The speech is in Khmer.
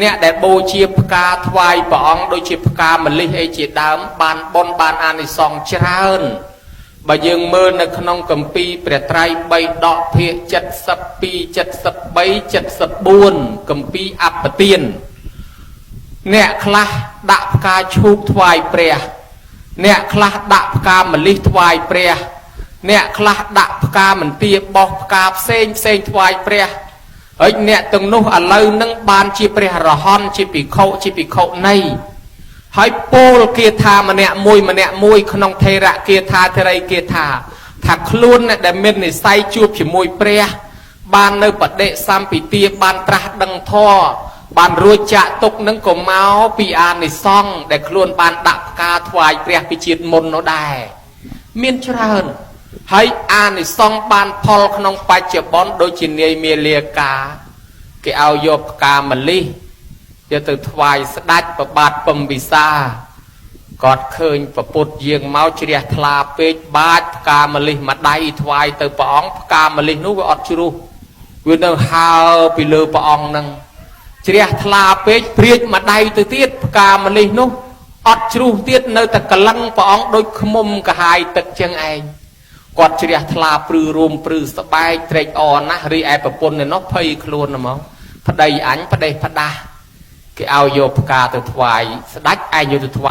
អ្នកដែលបូជាផ្កាថ្វាយព្រះអង្គដូចជាផ្កាម្លិះអីជាដើមបានបុណ្យបានអានិសង្សច្រើនបើយើងមើលនៅក្នុងគម្ពីរព្រះត្រៃបិដកភាគ72 73 74គម្ពីរអបទានអ្នកខ្លះដាក់ផ្កាឈូកថ្វាយព្រះអ្នកខ្លះដាក់ផ្កាម្លិះថ្វាយព្រះអ្នកខ្លះដាក់ផ្កាមន្ទាបោះផ្កាផ្សេងផ្សេងថ្វាយព្រះហើយអ្នកទាំងនោះឥឡូវនឹងបានជាព្រះរហន្តជាភិក្ខុជាភិក្ខុនីហើយពោលគាថាម្នាក់មួយម្នាក់មួយក្នុងថេរគាថាថេរីគាថាថាខ្លួនអ្នកដែលមាននិស័យជួបជាមួយព្រះបាននៅបដិសម្ពិទាបានត្រាស់ដឹងធម៌បានរួចចាក់ទុកនឹងក៏មកពីអានិសង្សដែលខ្លួនបានដាក់ផ្កាថ្វាយព្រះពីជាតិមុននោះដែរមានច្រើនហើយអានិសង្សបានផលក្នុងបច្ចុប្បន្នដូចជានាយមាលាកាគេឲ្យយកផ្កាម្លិះយកទៅថ្វាយស្ដេចប្របាទពំវិសាគាត់ឃើញពពុទ្ធយាងមកជ្រះថ្លាពេកបាចផ្កាម្លិះមួយដៃថ្វាយទៅព្រះអង្គផ្កាម្លិះនោះវាអត់ជ្រុះវានៅហើពីលើព្រះអង្គនឹងជ្រះថ្លាពេកព្រាចមួយដៃទៅទៀតផ្កាម្លិះនោះអត់ជ្រុះទៀតនៅតែកលឹងព្រះអង្គដូចខ្មុំកាហាយទឹកចឹងឯងគាត់ជ្រះថ្លាព្រឺរួមព្រឺស្បែកត្រេកអរណាស់រីឯប្រពន្ធឯនោះភ័យខ្លួនហ្មងប្តីអញប្តេសផ្ដាស់គេឲ្យយកផ្កាទៅថ្វាយស្ដេចឯងយកទៅថ្វាយ